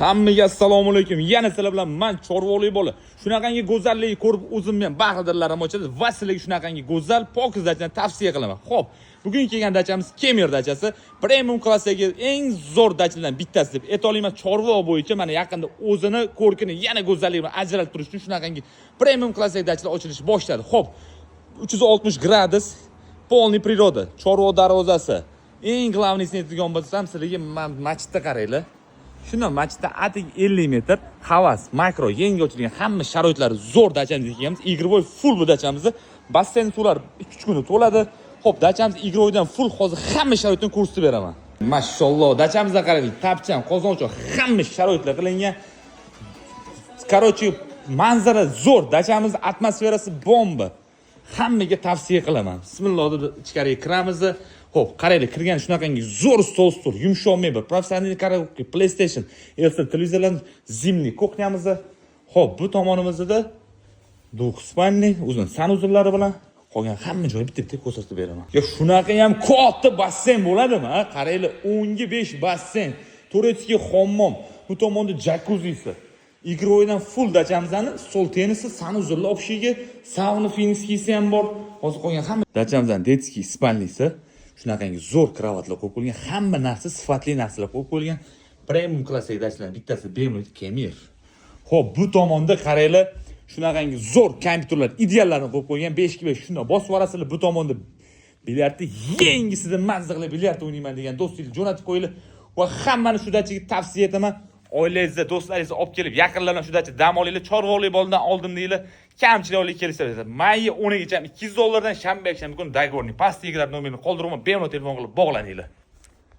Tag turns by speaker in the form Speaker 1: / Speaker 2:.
Speaker 1: Hammaga assalomu alaykum. Yana sizlar bilan man, Chorvoqli bola. Shunaqangi go'zallikni ko'rib, o'zimni ham bag'ridirlarim ochadi va sizlarga shunaqangi go'zal, pokiz dachani tavsiya qilaman. Xo'p, bugun kelgan dachamiz Kemir dachasi, premium klassdagi eng zo'r dachalardan bittasi deb ayta olaman. Chorvoq bo'yicha mana yaqinda o'zini ko'rkini yana go'zalligi bilan ajralib turish uchun shunaqangi premium klassdagi dachalar ochilish boshladi. Xo'p, 360 gradus полный природа, Chorvoq darvozasi. Eng главный sini aytadigan bo'lsam, sizlarga masjidda qaranglar. Shundan masjidda atigi 50 metr, Havas, Makro, yangi ochilgan, hamma sharoitlari zo'r dachamizga kelganmiz. Игровой full bu dachamizni. Basseyn suvlar 2-3 kunda to'ladi. Xo'p, dachamiz игровой dan full, hozir hamma sharoitini ko'rsatib beraman. Mashalloh, dachamizda qaraylik, tapchan, qozon-o'choq, hamma sharoitlar qilingan. Короче, manzara zo'r, dachamiz atmosferasi bomba. Hammaga tavsiya qilaman. Bismillah deb ichkariga kiramiz. Xo'p, qaraylik, kirgan shunaqangi zo'r stol, stul, yumshoq mebel, professional karaoke, PlayStation, LCD televizorlar, зимний кухня miz. Xo'p, bu tomonimizda двухспальный, o'zini санузел lari bilan, qolgan hamma joyi bitta-bitta ko'rsatib beraman. Ya shunaqa ham katta basseyn bo'ladimi, ha? Qaranglar, 10 ga 5 basseyn, турецкий hammom, bu tomonda jakuzisi. Игровой dan full dachamizni stol tennisi, санузел lar общий ga, sauna финский si ham bor. Hozir qolgan hamma dachamizning детский спальный si shunaqangi zo'r kravatlar qo'yib qo'yilgan, hamma narsa sifatli narsalar qo'yib qo'yilgan. Premium klassdagi dachalarning bittasi BMW Kemir. Xo'p, bu tomonda qaranglar, shunaqangi zo'r kompyuterlar, ideallarni qo'yib qo'ygan, 5 ga 5 shundoq bosib yuborasizlar. Bu tomonda bilyardni yangisida mazza qilib bilyard o'ynayman degan do'stingizni jo'natib qo'yinglar va hammani shu dachaga tavsiya etaman. Oilangizni, do'stlaringizni olib kelib, yaqinlar bilan shu dacha dam olinglar, Chorvoqli boladan oldim deyglar, kamchilik kelishadi. May 10gacha 200 dollardan, shanba, yakshanba kuni договорный. Pastdagilar nomerini qoldiraman, bemalol telefon qilib bog'laninglar.